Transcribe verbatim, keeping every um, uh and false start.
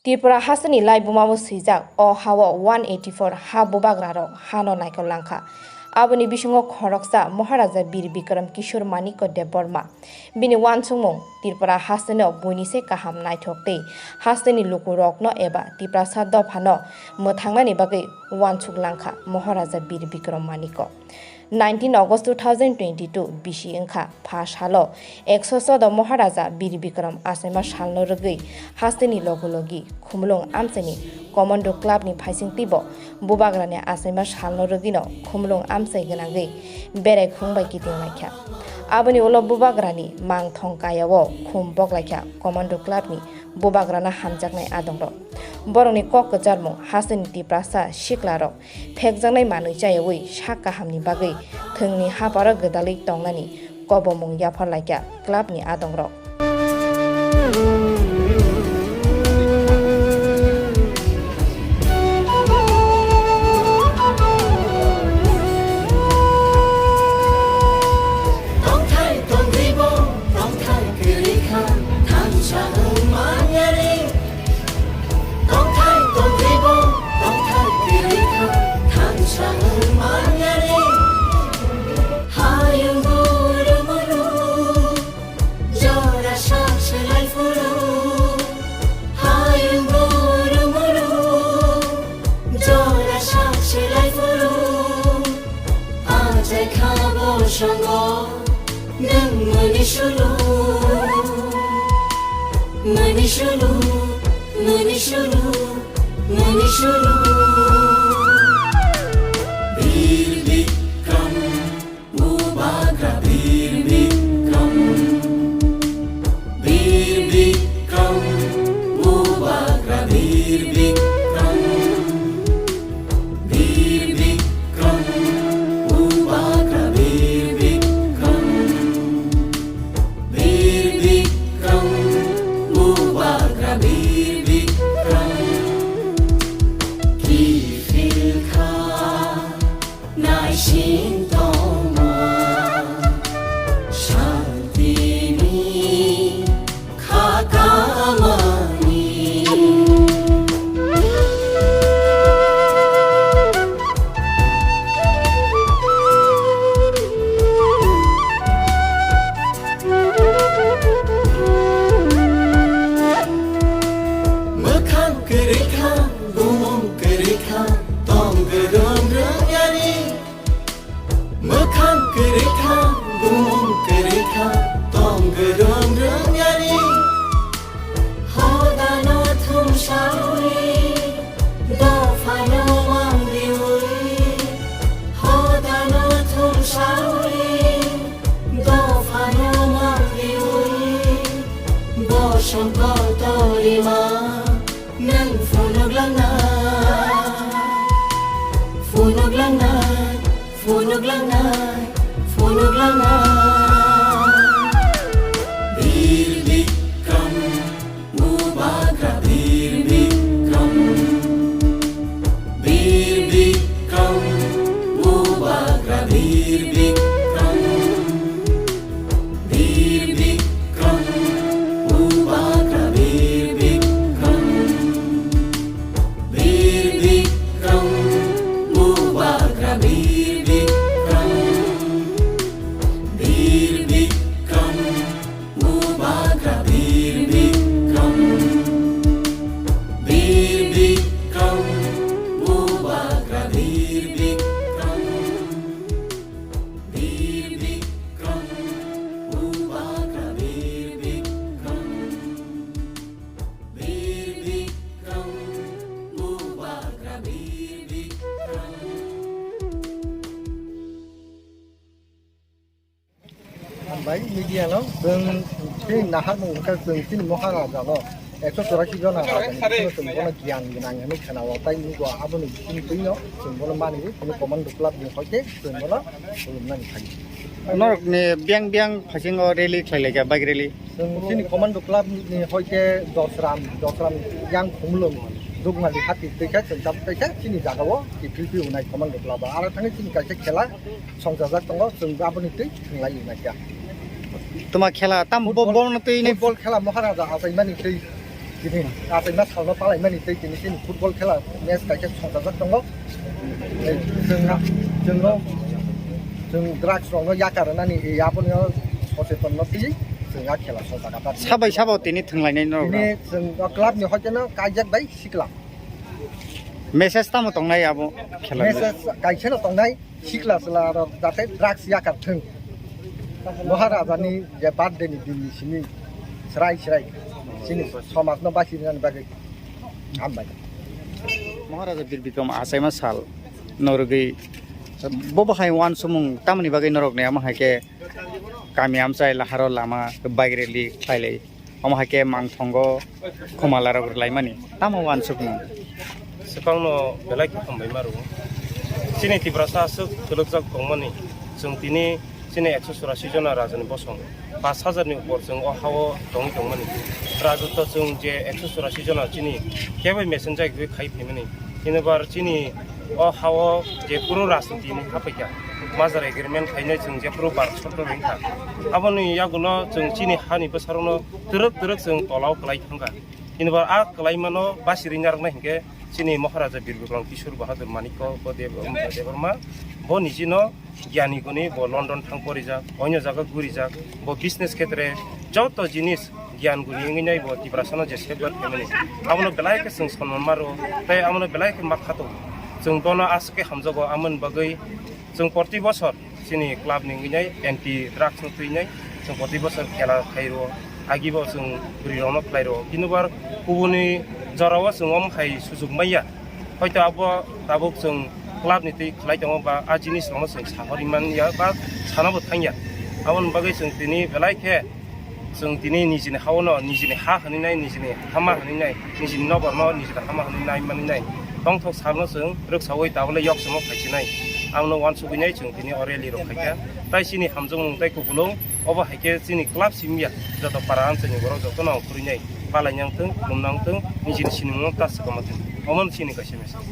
Tripura hasteni laibumao swijak o hao one eighty four ha bubagrarok hano naikol langkha. Aboni bisingo khoroksa Maharaja Bir Bikram Kishore Manikya Debbarma. Bini uansukmung Tripura hasteno buini se kaham naithok tei hasteni lukurokno eba Tiprasa dophano mwthangnani bagwi uansuk langkha Maharaja Bir Bikram Manikya. Nineteen August two thousand twenty-two bisi wngkha pha salo ekso chodo Maharaja Bir Bikram achaima salno rwgwi hasteni logi logi Khumulwng amchaini Commando Club ni phaising twibo bubagrani achaima salno rwgwino Khumulwng amchai gwnangwi berai khung bai kiting laikha. Aboni ulo bubagrani mangthong kayao khum boklaikha Commando Club ni bubagrano hamjaknai adongrok. Borokni kok kwcharmung hasteni Tiprasa siklarok phekjaknai manwi chayawi sak kahamni bagwi thwngni haparo gwdalwi tongnani kobomung yapharlaikha clubni adongrok. Tongthai tongribo, tongthai kwrwi kha, thansa wng manyari. Tongthai tongribo, tongthai kwrwi kha, thansa wng manyari. Hayung guru muru, jora sak selai phuru. Hayung guru muru, jora sak selai phuru. Achai kha bosongo, nwng mani sulu, mani sulu, mani sulu, mani sulu. Bir Bikram, Bubagra Bir Bikram, Bir Bikram, Bubagra Bir Bikram, Bir Bikram, Bubagra Bir Bikram, Bir Bikram, Bubagra Bir Bikram. Kiphil kha naising tongma, santini kha kamani. Mwkhang kwrwi kha, bumung kwrwi kha, tong kwrwng rwngyani. Mwkhang kwrwi kha, bumung kwrwi kha, tong kwrwng rwngyani. Hodano thumsawi, dophano mangriwi. Hodano thumsawi, dophano mangriwi. Bosong kotorima. Nang phunuk langnai, phunuk langnai, phunuk langnai, phunuk langnai. Bir Bikram, Bubagra Bir Bikram, Bir Bikram, Bubagra Bir Bikram. Bir Bikram, Bubagra Bir Bikram. Bir Bikram, Bubagra Bir Bikram. Bir Bikram, Bubagra Bir Bikram. Bir Bikram, Bubagra Bir Bikram. Bir Bikram, Bubagra Bir Bikram. Bir Bikram, Bubagra Bir Bikram. Hambai media no, chwng chini naharmung wngkha chwng chini Maharaja no. Ekso chorasi jona raja ni bisingo chwng bono giyan gwnang hinwi khwnao, tai nugo aboni bisingtwi no chwng bono mani, chini Commando Club ni hoite chwng bono khulumnani thangwi. Norok ni biyang biyang phasingo rally khlai laikha, bike rally. Chwng chini Commando Club ni hoite Dosram, Dosram yang Khumulwng Dugmali hati twi kha chwng tabuk twi kha chini jagao kiphil phiyunai Commando Club o. Aro thangwi chini kaisa khela songchajak tongo, chwng aboni twi thwnglai naikha. Tuma khela tam bo-, Football, bol no twi ni football khela Maharaja achaimani twi. Tini achaima salno palaimani tei tini chini football khela match kaisa songchajak tongo. Tei chwng, chwngno, chwng drugs rokno yakar rwnani, aboni sochetonno twi chwng a khela songchajak. Sabai sabo tini thwnglainai norok? Tini chwng o club ni hoiteno kaijak bai sikla. Message tamo tongnai abo khela? Message kaisano tongnai, sikla chwla rok jate drugs yakar thwng. Maharaja ni je birthday ni din ni simi srai srai chini somaj no basi rwnani bagwi hambai. Maharaja Bir Bikram achaima sal norogwi bo bahai uansukmung tamoni bagwi norok ni amo hai khe kami amchai laharo lama bike rally khlai lai. Omo hai khe mangthongo khumala rok rwlaimani tamo uansukmung? Swkangno belai khe hambai ma rwo. Chini Tiprasa aswk kwlwkjak tongmani, chwng tini chini ekso churasi jona rajani bosong, pash hajar ni upor chwng o hao tongwi tongmani. Rajotto chwng je ekso churasi jona chini kebai mesenjak gwi khai phaimani. Hinibar chini o hao jephuru rajniti ni hapaikha, merger agreement khainai chwng jephuru Bharat sorkar wngkha. Aboni yagulo chwng chini hani bwsarokno twrwk twrwk chwng tolao kwlai thangkha. Hinibar a kwlaimano basi rwina rwknai hinkhe chini Maharaja Bir Bikram Kishore Bahadur Manikya bo Deb-, Debbarma, bo nijino gyani guni bo London thang porijak, onyo jaga gurijak, bo business khetre joto jinis gyan guni wngwi nai bo Tiprasano je safeguard khaimani. Abono belai khe chwng sonman ma rwo, tei abono belai khe ma khato. Chwng bono aswk khe hamjago, amoni bagwi chwng proti bosor chini club ni wngwi nai anti drugs no twi nai, chwng proti bosor khela khai rwo, agi bo chwng bwrwi rokno khlai rwo. Kintu bar kubuni jorao chwng omo hai sujuk manya. Hoito abo tabuk chwng club ni twi khlai tongo ba a jinis rokno chwng sahori manya ba sana bo thangya. Aboni bagwi chwng tini belai khe chwng tini nijini hao no nijini ha hwnwi nai, nijini hama hwnwi nai, nijini nokbar no nijini hama hwnwi nai manwi nai. Tongthok salno chwng rwksaui tabole yok chwngno phaisinai. Ang no uansugwi nai chwng tini o rally rok khaikha. Tai chini hamjakmung tai kupulung obo hai khe chini club simya joto para amchaini borok jotono ang phurwi nai. Palai nang thung, khulum nang thung, nijini sinimung no ta swkang ma thung. Omo chini kaisa message.